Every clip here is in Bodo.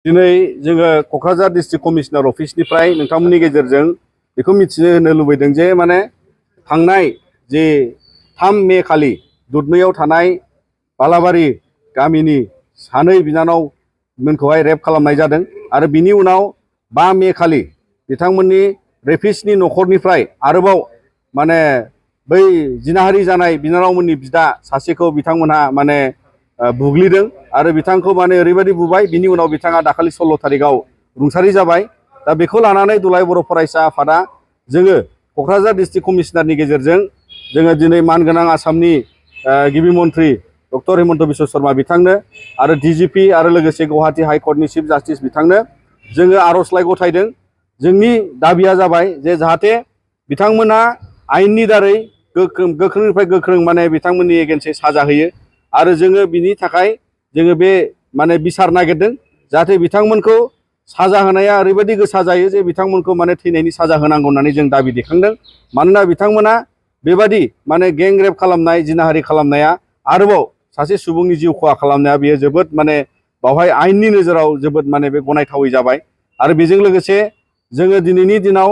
दिनै जोङो क'क्राझार डिस्ट्रिक्ट कमिशनार अफिसनिफ्राय नोंथांमोननि गेजेरजों बेखौ मिथिनो होनो लुबैदों जे माने थांनाय जे 3 मे खालि दुधनैयाव थानाय बालाबारि गामिनि सानै बिनानावमोनखौहाय रेप खालामनाय जादों आरो बिनि उनाव 5 मे खालि बिथांमोननि रेपिस्टनि न'खरनिफ्राय आरोबाव माने बै जिनाहारि जानाय बिनानावमोननि बिदा सासेखौ बिथांमोनहा माने बुग्लिदों आरो बिथांखौ माने ओरैबायदि बुबाय बिनि उनाव बिथाङा दाखालि 16 तारिखआव रुंसारि जाबाय। दा बेखौ लानानै दुलाराय बर' फरायसा आफादा जोङो क'क्राझार डिस्ट्रिक्ट कमिशनारनि गेजेरजों जोङो दिनै मानगोनां आसामनि गिबि मन्थ्रि डक्टर हिमन्त बिश्व शर्मा बिथांनो आरो DGP आरो लोगोसे गुवाहाटी हाइकर्टनि चिफ जास्टिस बिथांनो जोङो आर'जलाइ गथायदों। जोंनि दाबिया जाबाय जे जाहाथे बिथांमोना आयेननि दारै गोख्रोंनिफ्राय गोख्रों माने बिथांमोननि एगेन्स्टै साजा होयो आरो जोङो बिनि थाखाय जोङो बे माने बिसार नागिरदों जाहाथे बिथांमोनखौ साजा होनाया ओरैबायदि गोसा जायो जे बिथांमोनखौ माने थैनायनि साजा होनांगौ होननानै जों दाबि दैखांदों। मानोना बिथांमोना बेबादि माने गें रेप खालामनाय जिनाहारि खालामनाया आरोबाव सासे सुबुंनि जिउ खहा खालामनाया बेयो जोबोद माने बावहाय आयेननि नोजोराव जोबोद माने बे गनायथावै जाबाय। आरो बेजों लोगोसे जोङो दिनैनि दिनाव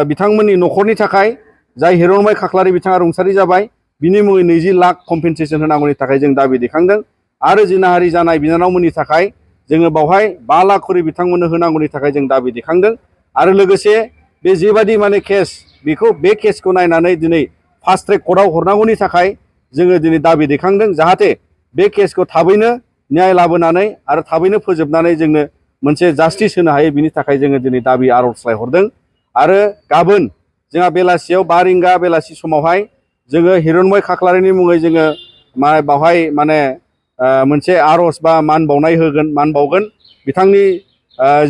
बिथांमोननि न'खरनि थाखाय जाय हिरनमय खाख्लारि बिथाङा रुंसारि जाबाय बिनि मुङै 20 लाख कम्पेनसेसन होनांगौनि थाखाय जों दाबि दैखांदों आरो जिनाहारि जानाय बिनानावमोननि थाखाय जोङो बावहाय 5 लाख करि बिथांमोननो होनांगौनि थाखाय जों दाबि दैखांदों। आरो लोगोसे बे जेबादि माने केस बे केसखौ नायनानै दिनै फास्ट ट्रेक कर्टआव हरनांगौनि थाखाय जोङो दिनै दाबि दैखांदों जाहाथे बे केसखौ थाबैनो न्याय लाबोनानै आरो थाबैनो फोजोबनानै जोंनो मोनसे जास्टिस होनो हायो बिनि थाखाय जोङो दिनै दाबि आर'जलाइ हरदों। आरो गाबोन जोंहा बेलासियाव 5 रिंगा बेलासि समावहाय जोङो हिरनमय खाख्लारिनि मुङै जोङो बावहाय माने मोनसे आर'ज बा मान बावगोन बिथांनि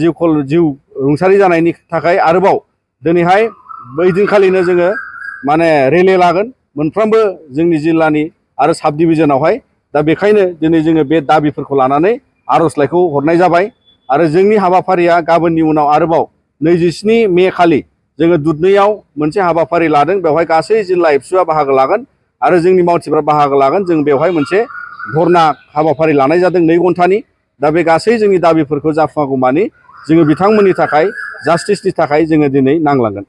जिउ रुंसारि जानायनि थाखाय। आरोबाव दिनैहाय बै दिनखालिनो जोङो माने रेलि लागोन मोनफ्रोमबो जोंनि जिल्लानि आरो साब डिभिजनावहाय। दा बेखायनो दिनै जोङो बे दाबिफोरखौ लानानै आर'जलाइखौ हरनाय जाबाय आरो जोंनि हाबाफारिया गाबोननि उनाव आरोबाव 27 मे खालि जोङो दुधनैयाव मोनसे हाबाफारि लादों। बेवहाय गासै जिल्ला एबसुआ बाहागो लागोन आरो जोंनि मावथिफ्रा बाहागो लागोन। जों बेवहाय मोनसे धरना हाबाफारि लानाय जादों 2 घन्टानि। दा बे गासै जोंनि दाबिफोरखौ जाफुङागौमानि जोङो बिथांमोननि थाखाय जास्टिसनि थाखाय जोङो दिनै नांलांगोन।